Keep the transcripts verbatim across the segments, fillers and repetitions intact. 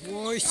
Wuih.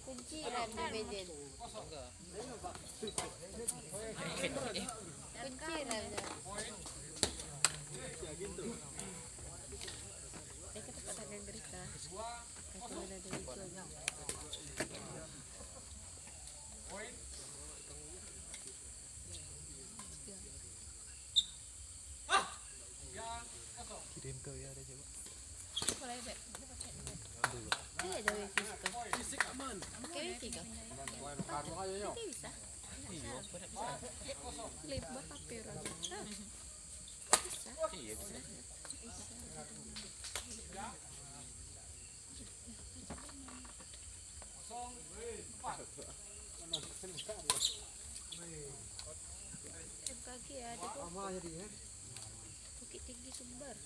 Kunci lah, Bang Bejen. Kunci lah, Bang. Eh, kita pada ngerita. Aku udah dari itu. Kirim ke W A dia, coba. Dia ada wifi situ. Pakai wifi kau? Kita bisa. Lebar H P orang. Bisa. Iya, bisa. Bisa. B M K G ada tu. Bukittinggi Sumbar.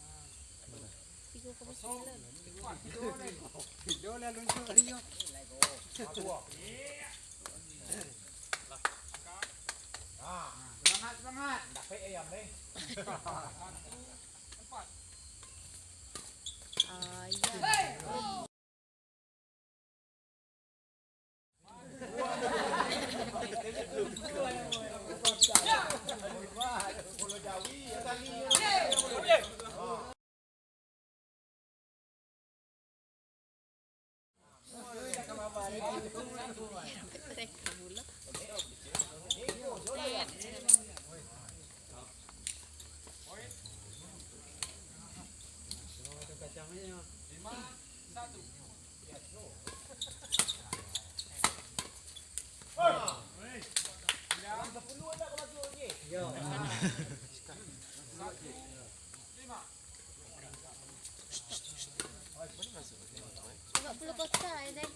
Tiga koma sembilan. Semangat, semangat. Dapek ayam, eh. Ah, iya. Lima puluh kota, ya, Dai?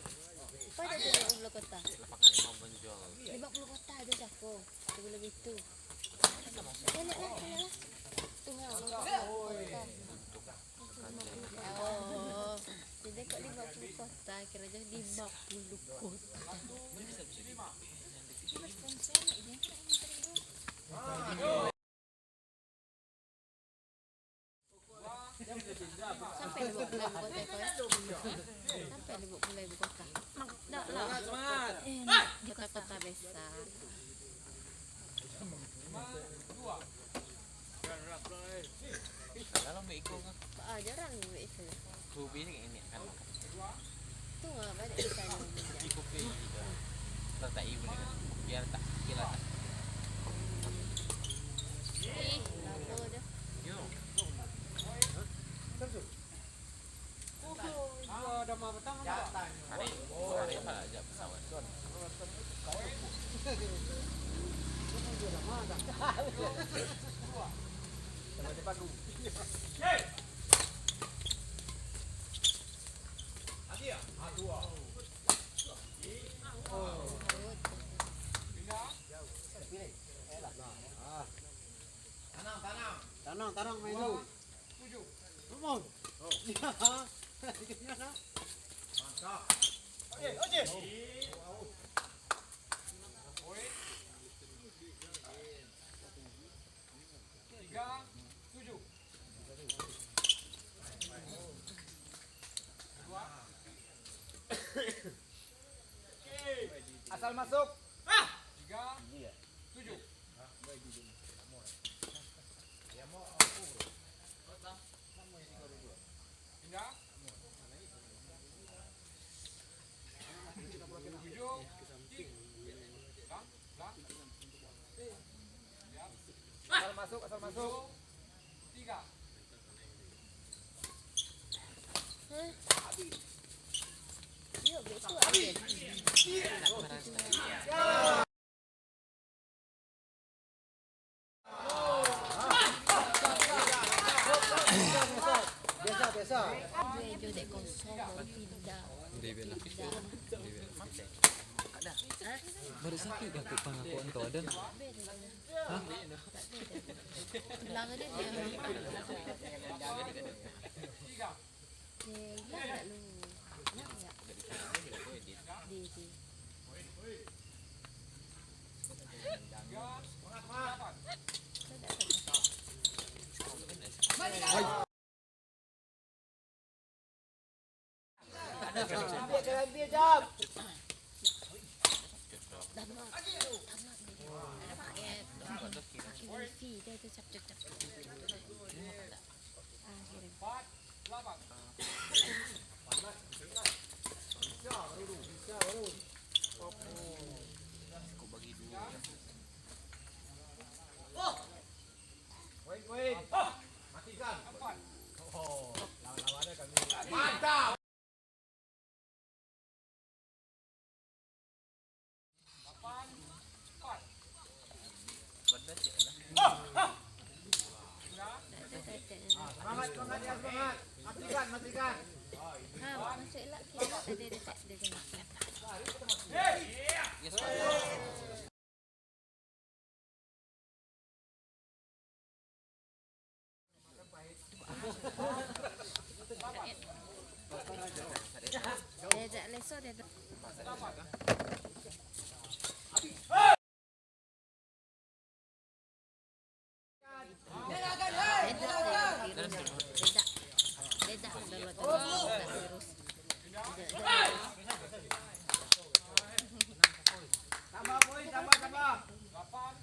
Apa ada tu lima puluh kota? Lapangan mau menjual. Lima puluh kota ada siapa? Sebelum itu. Caliak lah, caliak lah. Tu ha, lima puluh kota. Oh, jadi kok lima puluh kota, kira je lima puluh kota. Sampai Lubuk Bulai Bukota ko, ya? Sampai Lubuk Bulai Bukota. Dak lah. Eh, ni kota-kota besar. Iko ko. Ah, jarang buat itu. Kopi ni ini kan. Tu mah banyak kita ni. Kopi, kopi gitu. Letak ibu ni kan. Biar tak, biar tak. Ih, lama dah. Yo. Hari, hari apa aja pesawat? Tanang, tanang. Tanang, tanang, main tu. Tujuh. Come on. Oh. Ya. Mantap. Oke, oke. Tiga, tujuh. Dua. Asal masuk. Tiga, tujuh. Pindah. Tujuh. Bang, bang. Asal masuk, asal masuk. Tiga. Hah? Yuk, besok. Biasa, biasa. Dua, dua dek kosong, baru pindah. Pindah. Baru sakit dah tu pangakuan tu, Adan. Hah? Bilang dia, dia. Eh, ingat tak lu? Ingat tak? Di, di. Poin, poin. Matikan. Oh, lawan-lawannya kami. Mantap. Semangat, semangat, ya, semangat. Matikan, matikan. Ha, masuk elak, kita tak ada dekat dia.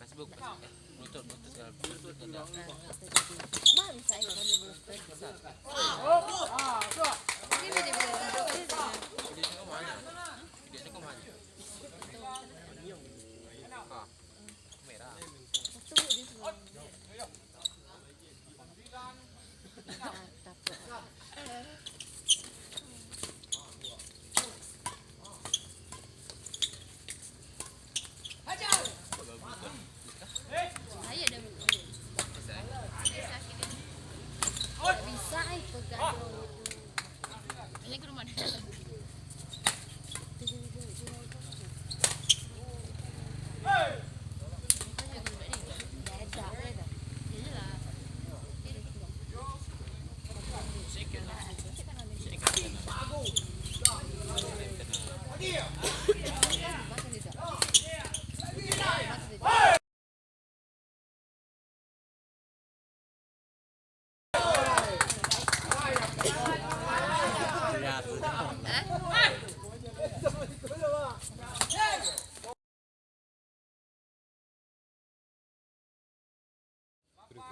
Facebook, Facebook. Bluetooth, Bluetooth, Bluetooth, Bluetooth. Bisa, eh, pegang. Ini ke rumah dia.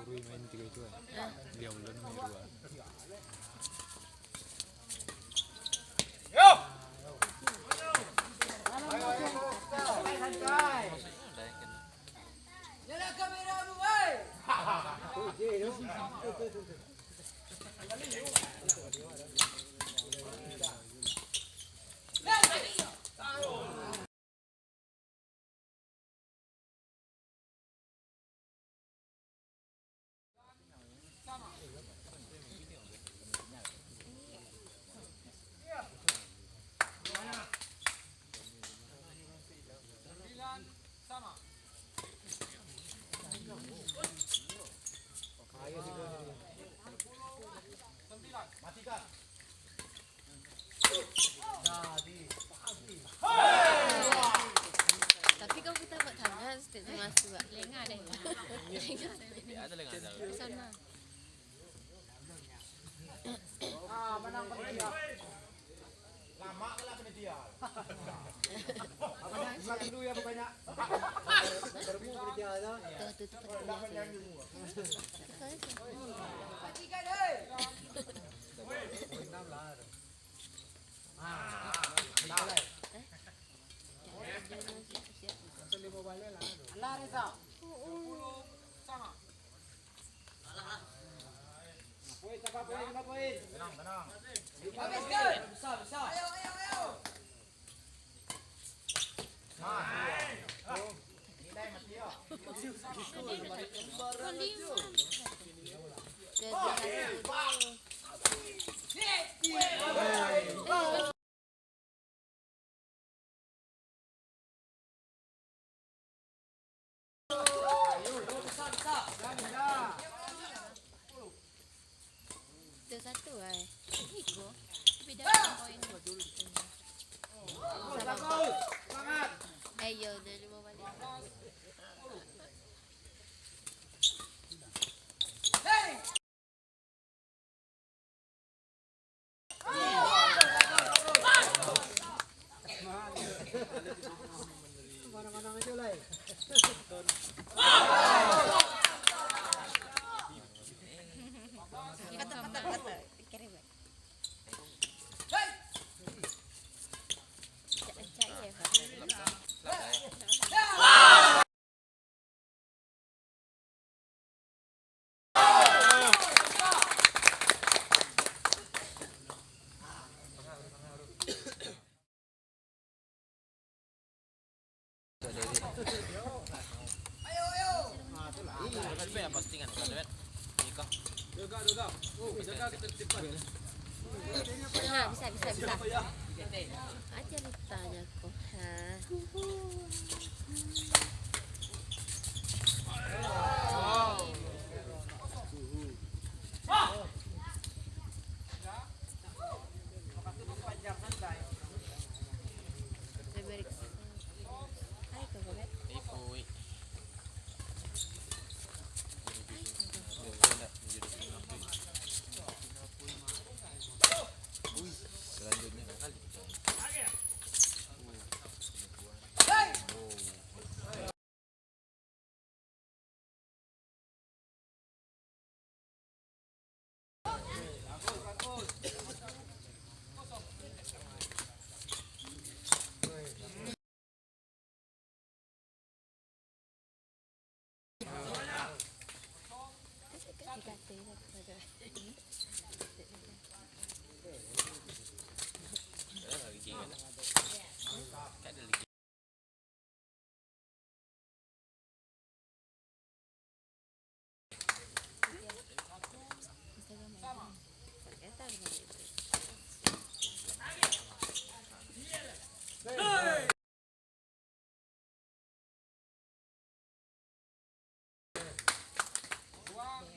Guru main tiga itu, eh. Dia ulun main dua. Tapi kau putar buat tangan, setiap tu masuk, Wak. Lengah deh. Lengah deh. Biasa lengah dah. Sana. Ah, menang panitia. Lama lah panitia. Apa nak, buka dulu ya, pokoknya. Baru panitia tu. Tuh, tuh, tuh, panitia. Tiga deh. Enam lah. Satu-satu ai. Iko. Beda poin. Eh, yo, dah lima balik. Ha, bisa, bisa, bisa. Aja lutanya ko. Ha.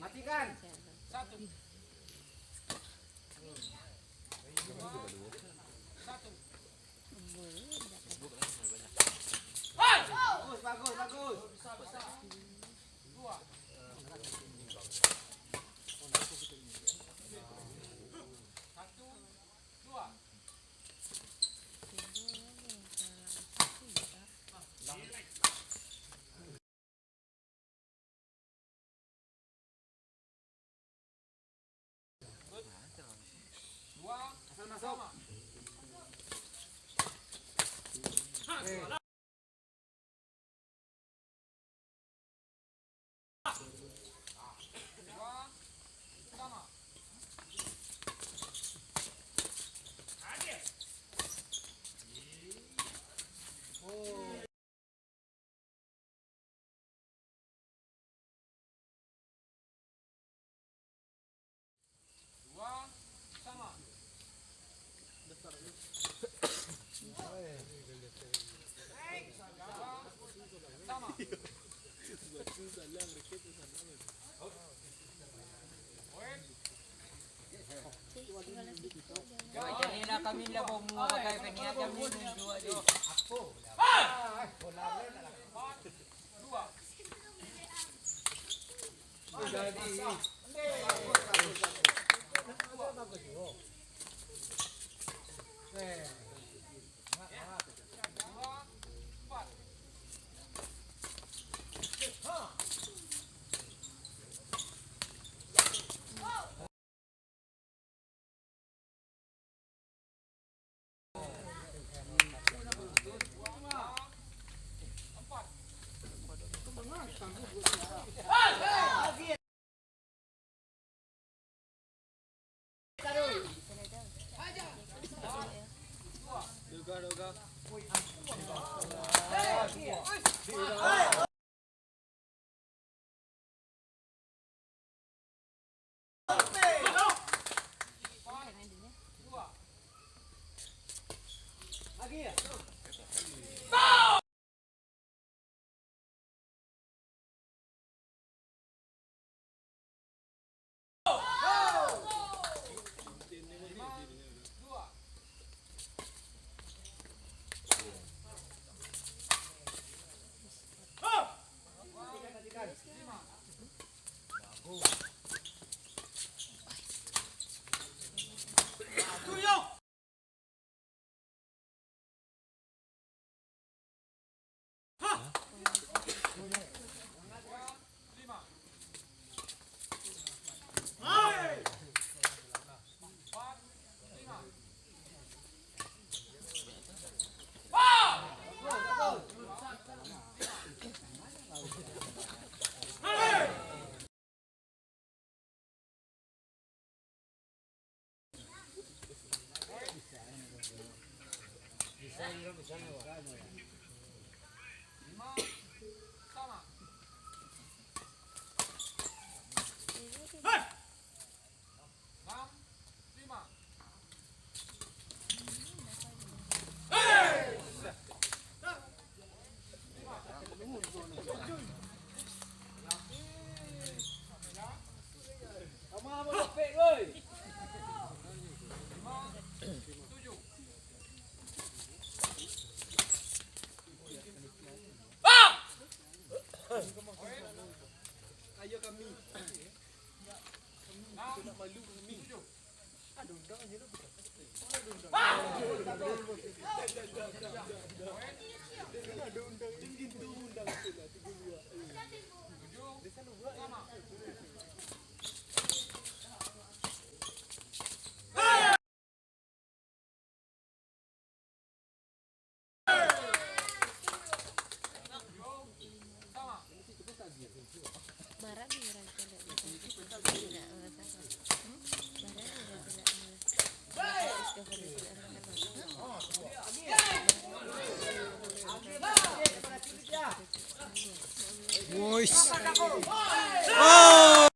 Matikan. Bagus, bagus, bagus. Boys. Oh!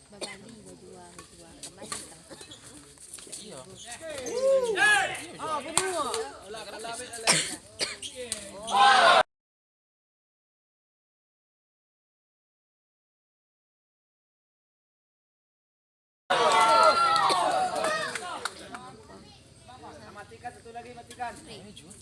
Babali, bajua, bajua, kambali ka. Iyo. Ah, bajua. Matikan, satu lagi, matikan. Bajua.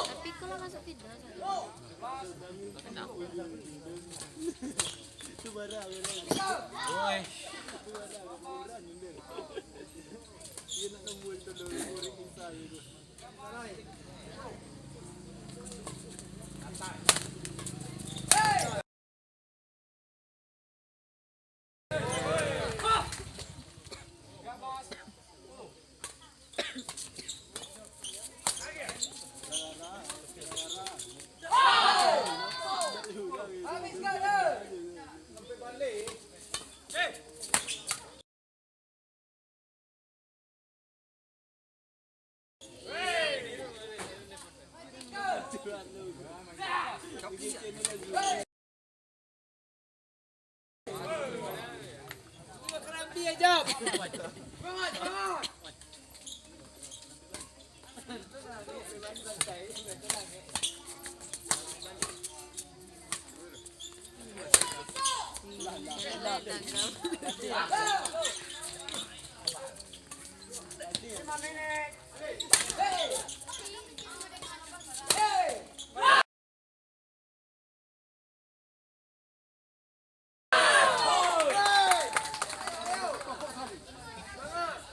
Tapi kau lah masuk fitnah, satu.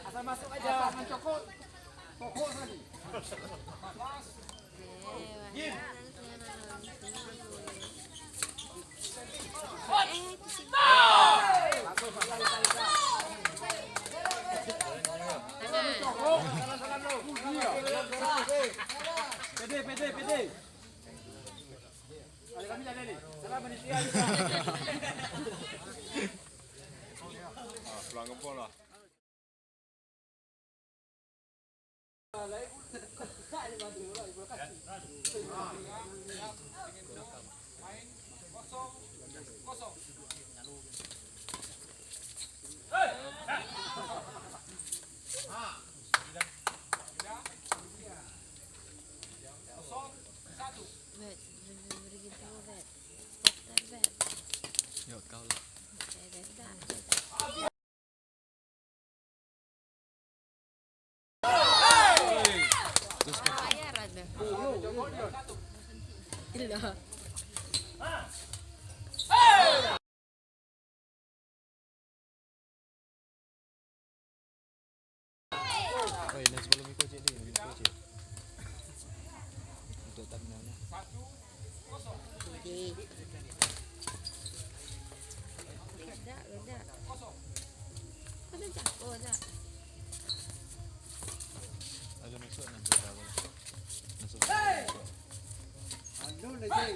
Asal masuk aja, jangan cokot. Pokok tadi. Pede, pede, pede. Ada kami tak ada ni. Salam panitia. Ah, pulang kampung lah. Bet, bet, bet, bet, gitu, Bet. Stop there, Bet. Yo, kau lah. Oke, Bet, dah. Bayar aja. Ilah. Oi, nan sabalum iko, cik, ni, iko, cik. Untuak thumbnail-nyo. Okey. Bedak, bedak. Kau dah jago dah. Ada masuk, nanti tahu. Masuk. Anu lagi.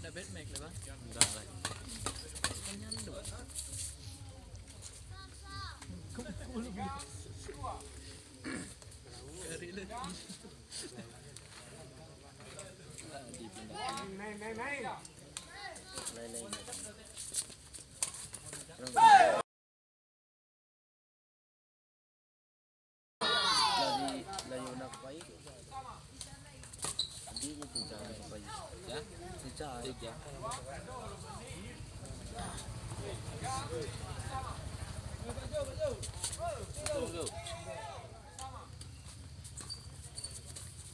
Ndak bad mic lah, Bang. Ndak lah. Menyandung. Naik, naik, naik. Dari layun nak pai. Di itu jangan pai. Ya? Sejak. Sejak. Betul, betul.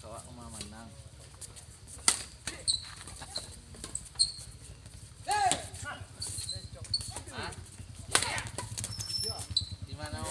Kawak rumah manang. Hah? Di mana?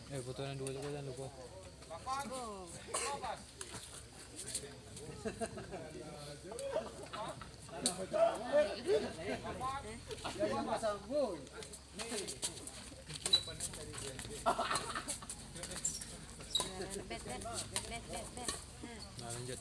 Eh, foto nan duo tu, jangan lupa. Nah, lanjut.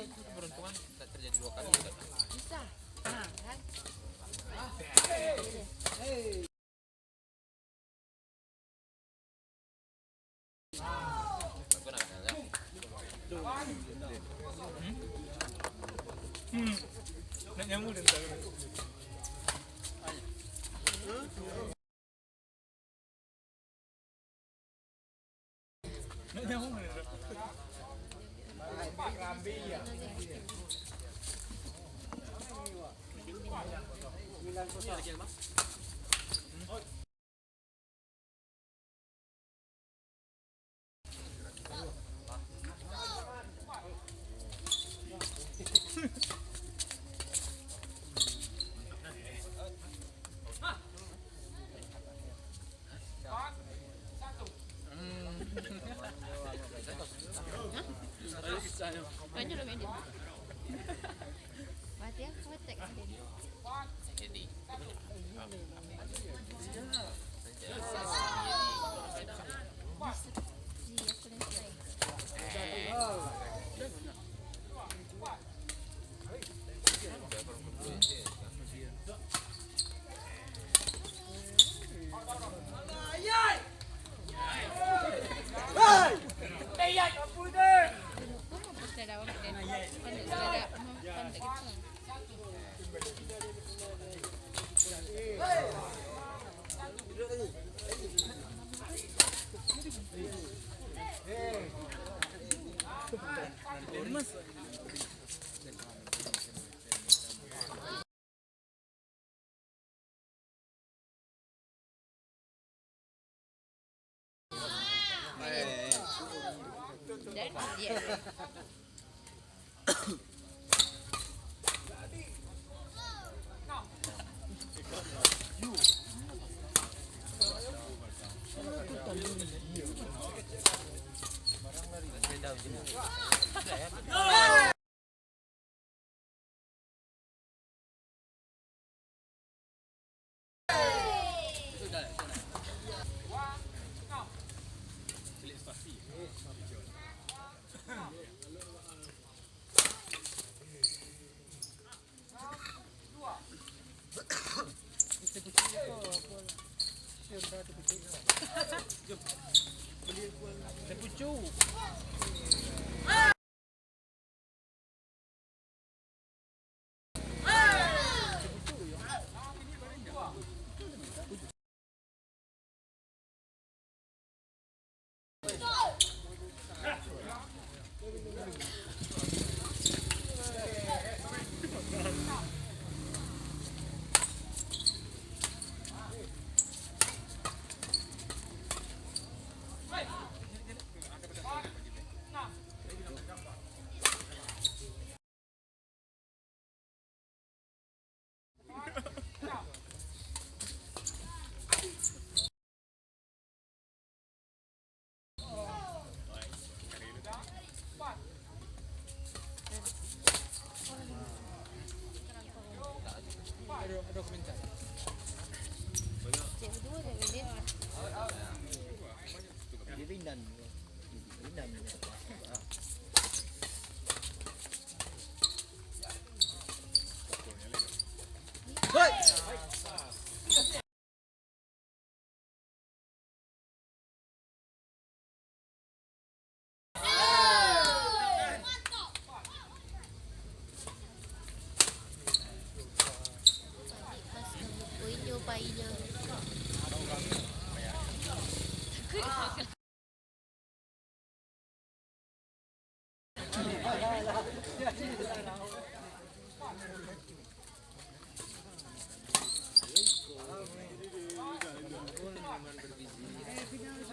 Keberuntungan tak terjadi dua kali.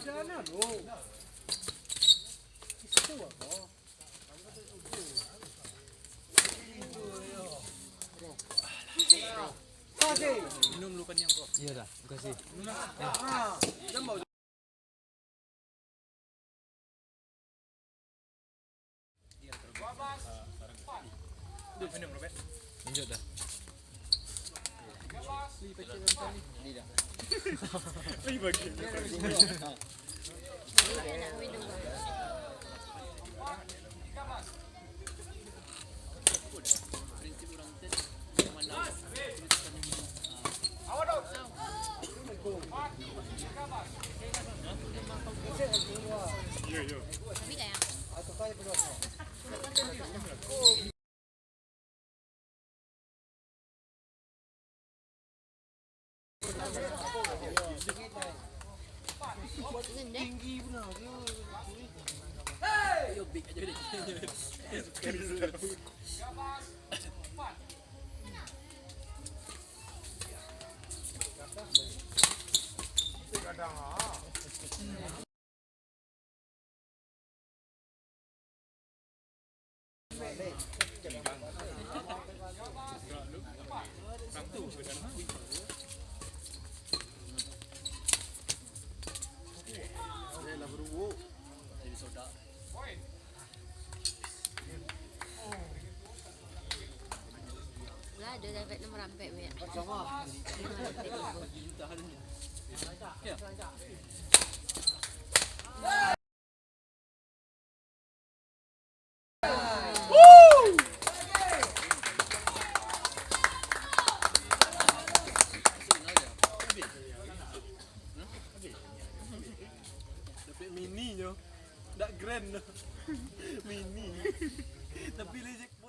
Minum dulu kan yang kau. Iya dah, makasih. Minum, Robert. Lanjut dah. Lah, ado dapek nomor ampek, Mek. Dapek mini nyo. Dak grand. Mini. Tapi lejek.